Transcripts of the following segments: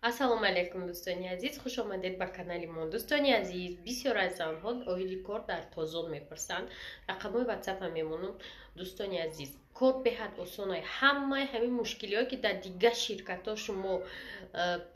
Ассалому алайкум, дӯстони азиз, хуш омадед ба канали мо. Дӯстони азиз, бисёр аз занҳо оиди кор дар Тозон мепурсанд. Рақамҳои ватсапа мемонам. Дӯстони азиз, кор беҳад осонай. Ҳамаи ҳамин мушкилиҳое, ки дар дигар ширкатҳо шумо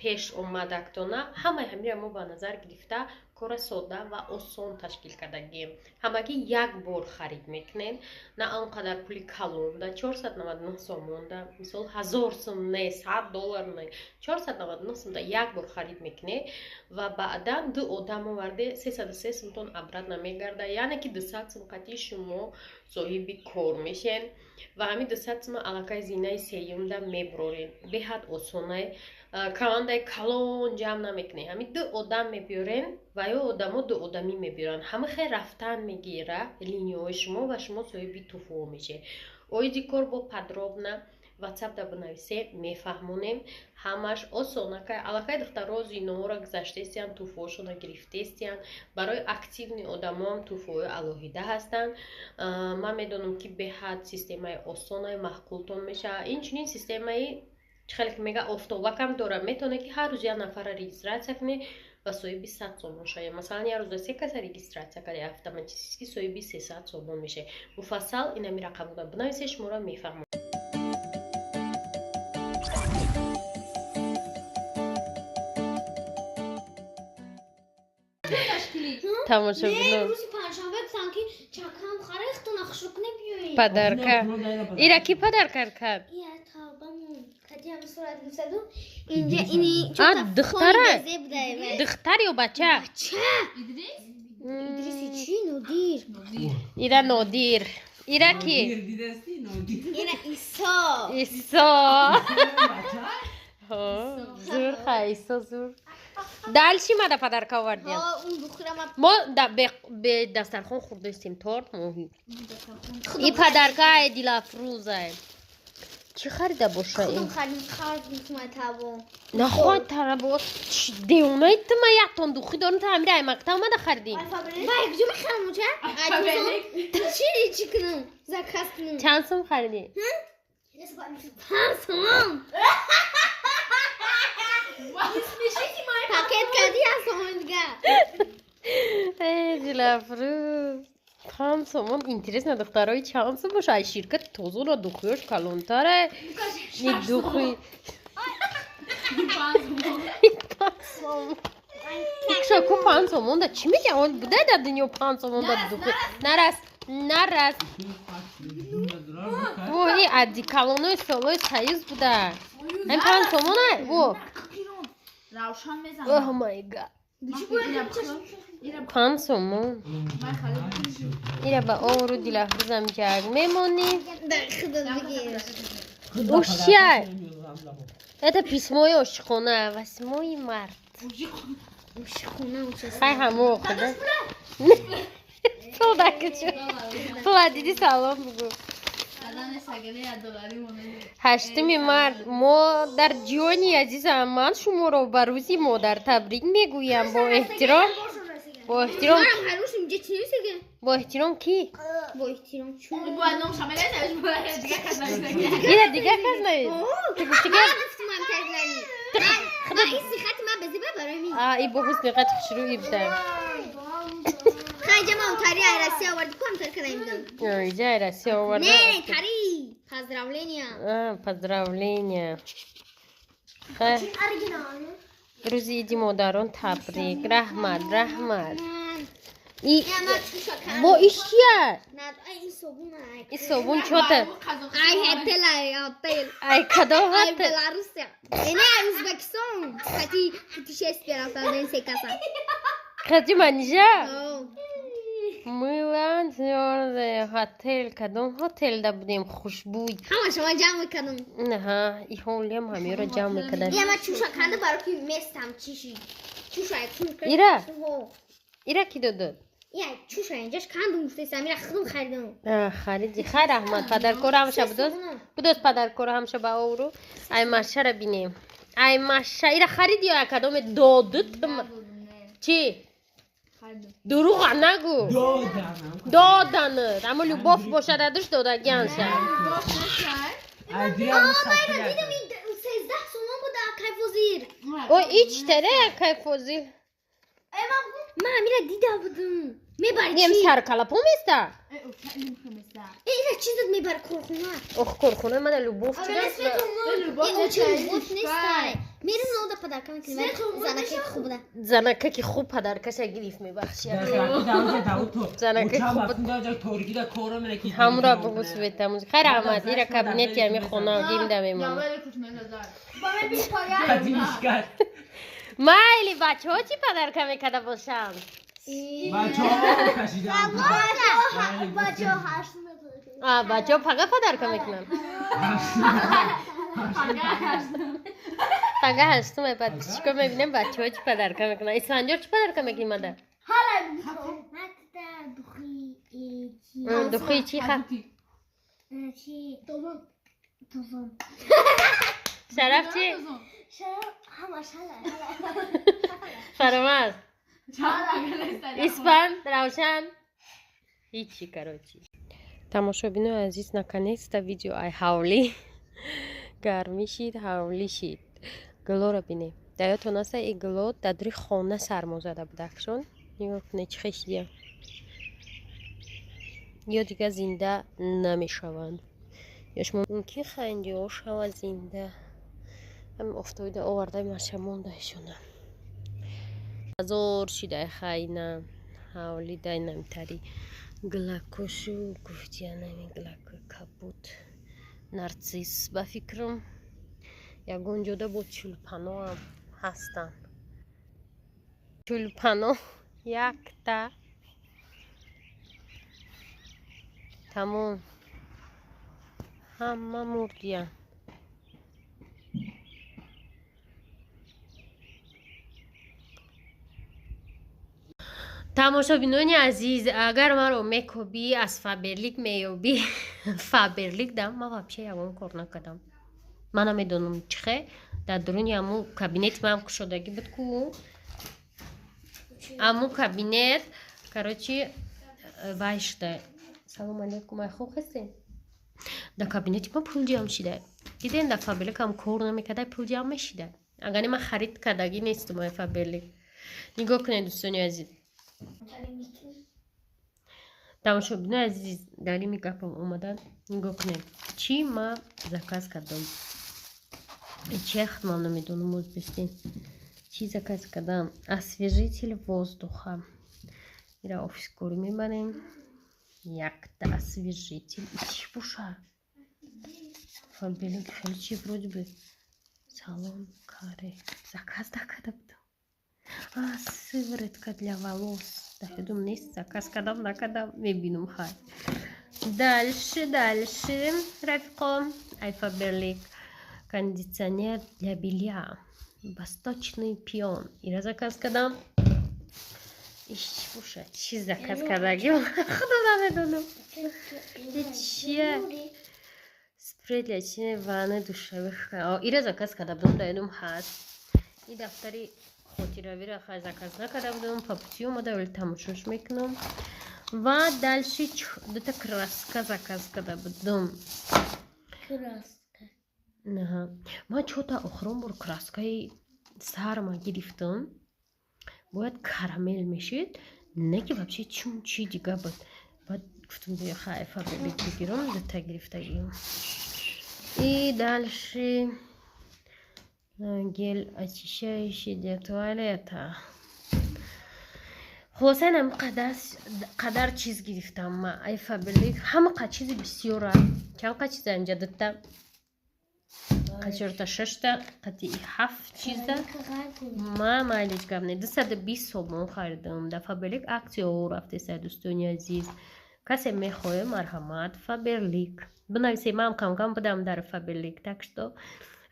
пеш омадактона, ҳамаи ҳаминро мо ба назар гирифта, кора сода ва осон ташкил кардагием. Ҳамагӣ як бор харид мекунед, на он қадар пули калонда, 499 сомонда, мисол, 1000 сум не, 100 доллар не, 499 сумда як бор харид мекунед ва баъдан ду одам оварде, 303 сумтон обратно мегарда, яъне ки 200 сум қатъи шумо соҳиби кор мешед ва ҳамин 200 сума аллакай зинаи сеюмда мебуроред. Беҳад осонай, командаи калон ҷамъ намекунед, ҳамин ду одам мебиёрен ва ё одамо ду одамӣ мебиёранд. Ҳама хел рафтан мегира линияҳои шумо ва шумо соҳиби туҳфаҳо мешед. Оиди кор бо подробно ватсапда бинависе, мефаҳмонем. Ҳамаш осонакай. Аллакай духтаро зиноҳоро гузаштаистиянд, туҳфаҳошонро гирифтаистиянд. Барои активный одамоам туҳфаҳои алоҳида ҳастанд. Ман медонам, ки беҳад системаи осонай, маъқултон мешавад. Инчунин системаи чӣ хеле ки мега офтобакам дорад. Метавонед, ки ҳар рӯз як нафарро регистрация кунед ва соҳиби 100 сомон шавед. Масалан, як рӯза се каса регистрация кардед, автоматически соҳиби 300 сомон мешавед. Муфассал инами рақамро бинависед, шуморо мефаҳмам. Тамошобино, рӯзи панҷшанбе гуфтам, ки чакам харехтона хушрӯ кунем, биёед. Подарка ира ки подарка кард? Я тавбамон кадиам сурат гирифтаду инҷа ини. А, духтара? Духтар ё бача? Бача. Идриси чӣ? Нодир. Ира Нодир. Ира ки? Ира Исо. Исо. Зур, хай, Исо зур. Дальше мада подарка овардиям. Он духтарама. Мо бе дастархон хӯрдастем торт моҳӣ. И подарка Дилафрӯза. Чӣ харида боша ин? Худум харид табо. Нахоҳад тарабо. Девонаи ту, ма яктон духи дорам, ту ҳамира ай мактаб омада харидӣ. Вай, куҷо мехарам уча? Чӣ чӣ кунам? Заказ кунам. Чанд сум харидӣ? 5 сомон. Пакет кардӣ, 1 сомон дига. Э, Дилафрӯз. 5 сомон. Интересно, духтарои, чанд сум боша? Ай ширкати Тозона духиёш калонтаре. И духи. 5 сомон. Икша ку 5 сомон да чӣ мегӯяд? Он будай дар дунё 5 сомон да духи. Нарас, нарас. Во, и ади калонои солои союз буда. Ин 5 сомона? Во. Равшан мезанам. Oh my God. 5 сомон. Ира ба овру, Дилафрӯзам ҷаг мемонӣ. Дар худат бигир. Ушя. Это письмои ошиқона. 8 март. Ошиқона уча. Хай, ҳамо худа. Пул дакучу. Пула диди, салом бугу. 8 март мо дар ҷони азизам, ман шуморо ба рӯзи модар табрик мегӯям. Бо эҳтиром, бо эҳтиром. Манам ҳар рӯз инҷа чӣ нависага? Бо эҳтиром кӣ? Бо эҳтиром чун. Ира дигар кас навис. Ту гуфти ки Ман гуфтам ам тарзани. Ман ин сихати ман безеба барои мин. А, и бо ҳусни қати хушрӯи буда. Хай, ҷама тари ай Россия оварди ку, ҳам тар кадаим дам. Иҷа Россия оварда. Не, тари. Поздравления. А, поздравления. Хай, Оригинал. рӯзи иди модарон табрик. Раҳмат, раҳмат. И Я ма чуша кардам. бо иш чия? На, ай ин собун ай. И собун чота? Ай хотел, ай хотел. Ай кадом Ай хотел? Белоруссия. Не, ай Узбекистон. Хати путешествие рафтан се каса. Хати Манижа? О. Мыла твердое. Хотел, кадом хотелда будем, хушбӯй. Ҳама шумо ҷамъ мекардам. Аҳа, и ҳолиам ҳамеро ҷамъ мекарда. Я ма чуша карда, баро ки местам чиши. Чуша ай чуш. Ира? Ҳо. Ира ки додод? Я чуша инҷаш кандум гуфтесам, ира худум харидам. А, хариди. Хай, раҳмат. Подаркора ҳамша будоз. Будоз подаркора ҳамша ба овру. Ай машара бинем. Ай маша, ира хариди ё кадоме додут? Чӣ? Дурӯға нагӯ. Доданат. Аммо любовь бошад, адуш додагианша. Дидам, ин 13 сомон буда кайфозир. Ой, ичтаре акай Фозил. Ман ҳамира дида будам. Мебари Нем чӣ? саркалапо места? Э, ира чӣ зад мебари корхона? Ох, корхона мана Любовь чӣ даст? Э, очи Любовь нестай. Мерим нода подарка мекунем. Занаке хуб буда. Занака ки хуб подаркаша гирифт, мебахши. Занака хуб ҳамура бугу света музика. Хайр, Аҳмад, ира кабинети ҳами хона гимда мемонад. Майли, бачаҳо чӣ подарка мекарда бошанд? Бачаҳо ҳашт. А, бачаҳо пага подарка мекунанд. Пага ҳаштум баъд чикор мебинем, бачаҳо чӣ подарка мекунанд. Исфандиёр, чӣ подарка мекунӣ мада? Духи чӣ ха? Шараф чӣ? Фаромаз. Испанд, Равшан. Ҳичи, короче. Тамошобинои азиз, наконец-то видео ай ҳавлӣ. Гармӣ шид, ҳавлӣ шид. Гулоро бинем. Дар ёдтон аста, и гуло дар дури хона сармо зада будакшон. Нигоҳ кунед, чӣ хешидия. Ё дигар зинда намешаванд. Ё шумо мумкин хандиҳо шава зинда. Ҳамин офтобида овардаи маша мондаишона. Азор шидай хайна. Ҳавли дай намтари. Гулакошу гуфтия нами гулакои кабуд. Нарцисс ба фикрам. Ягон ҷода бо тюльпаноам ҳастанд. Тюльпано якта. Тамом. Ҳама мурдиянд. Тамошобинони азиз, агар маро мекобӣ, аз Фаберлик меёбӣ. Фаберлик дам ман вообще ягон кор накардам. Ман намедонам чӣ хе дар дуруни аму кабинети маам кушодагӣ буд ку. Аму кабинет, короче, вай шуда. Салом алейкум, ай хуб ҳастем? Дар кабинети ма пул ҷамъ шида. Дидем, дар Фаберлик ҳам кор намекарда, пул ҷамъ мешида. Агар не, ман харид кардагӣ нестам ай Фаберлик. Нигоҳ кунед, дӯстони азиз. Тамошобинои азиз, дар ими гапам омадан, нигоҳ кунед. Чӣ ма заказ кардам? Чех ман намедонам, узбестин. Чӣ заказ кардам? Освежитель воздуха. Ира офис корӣ мебарем. Якта освежитель. Чӣ боша? Фаберлик хеле чи вроде бы салон каре. Заказ накарда будам. А, сыворотка для волос. Да, я думаю, нест, заказ кардам, накардам, мебинам хай. Дальше, дальше, рафиқо, ай Фаберлик. Кондиционер для белья. Восточный пион. Ира заказ кардам. Иш, чӣ боша? Чӣ заказ кардагӣ? Худо намедонам. Чия? Спрей для чини ванны душевых. Ира заказ карда будам, дар ёдум ҳаст. И дафтари хотиравиро хай заказ накарда будам, по пути омада, вале тамошош мекунам. Ва дальше дута краска заказ карда будам. Краска. Аҳа. Ман чота охирон бор краскаи сарма гирифтам. Бояд карамел мешид, не ки вообще чун чи дига буд. Баъд гуфтам, бия хай Фаберлик бигирам, дута гирифтагиам. И дальше гель очищающий для туалета. Хулоса, инам қадар чиз гирифтам ма ай Фаберлик. Ҳама қа чизи бисёра. Чанд қа чиза инҷа? Дута, чорта, шашта, қатъи ҳафт чиза. Ма майлич гап не, 220 сомон харидам. Дар Фаберлик аксияҳо рафтеса, дӯстони азиз. Касе мехоҳе, марҳамат, Фаберлик бинависе. Ман камкам будам дар Фаберлик, так что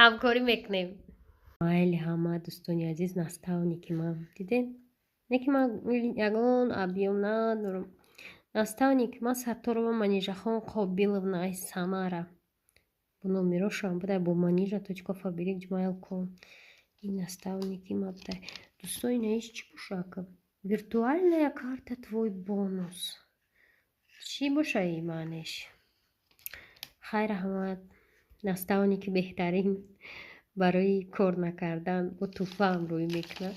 ҳамкорӣ мекунем. Майли ҳама, дӯстони азиз, наставники ман дидем, не ки ман ягон объём надорам. Наставники ман Сатторова Манижахон Қобиловна ай Самара. Бо номерошам будай, бо manija.faberlic.gmail.com. Ин наставники ма будай. Дӯстони, наиш чӣ боша, ака? Виртуальная карта твой бонус. Чӣ боша и маънеш? Хайр, раҳмат, наставники беҳтарин. Барои кор накардан бо туҳфаам рӯй мекунад.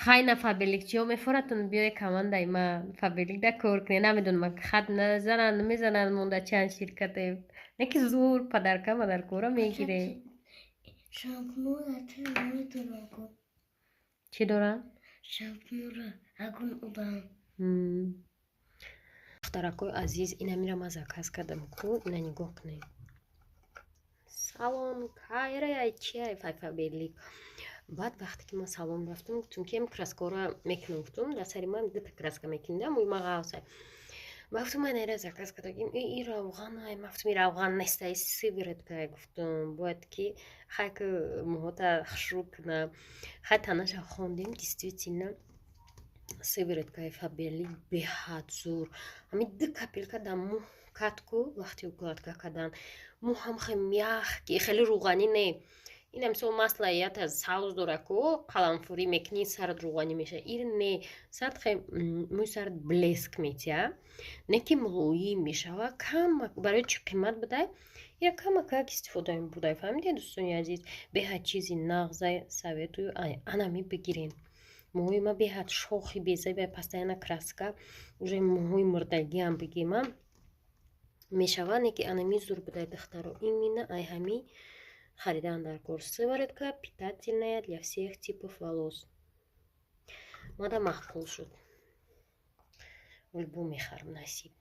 Хай, на, фаберликчиҳо мефоратон, биёе командаи ман, Фаберликда кор кунед. Намедонам, хат назананд, намезананд, монда чанд ширкате не, ки зур подарка мадаркора мегирем. Шампунора чаро наметонам ку? Чӣ доранд? Шампунора агун одам. Духтаракои азиз, инамира ман заказ кардам ку, ина нигоҳ кунед. Салон кайрай, чиай, Фаберлик. Баъд вақте ки ман салон рафтам, гуфтам, ки краскора мекунам. Гуфтам, дар сари ман дута краска мекунидам, мӯи ма ғавсай. Ба гуфтам, ман эра заказ кардагим, и равғанай. Ма гуфтам, и равған нестай, сыворотка. Гуфтам, бояд ки хай ки мӯҳота хушрӯ кунам. Хай, танаша хондем, действительно сывороткаи Фаберлик беҳад зур. Ҳамин ду капелька дар мӯ катку, вақти укладка кардан мӯ ҳам хеле мягкий, хеле рӯғанӣ не. Ина мисол масло ята савз дора ку, қаламфурӣ мекунӣ, сарат рӯғанӣ мешавад. Ир не, сарат мӯи сарат блеск метиҳад, не ки мулоим мешава. Кама барои чӣ қимат будай, ира камакак истифода мебурдай. Фаҳмидед, дӯстони азиз? Беҳад чизи нағзай, советую, анами бигирен. Мӯҳои ма беҳад шохи безаби, постоянно краска, уже мӯҳои мурдагиам бигема мешавад, не ки анами зур будай, духтаро. Именно ай ҳами харидан дар кор. Сыворотка питательная для всех типов волос. Мада маъқул шуд, любо мехарам, насиб.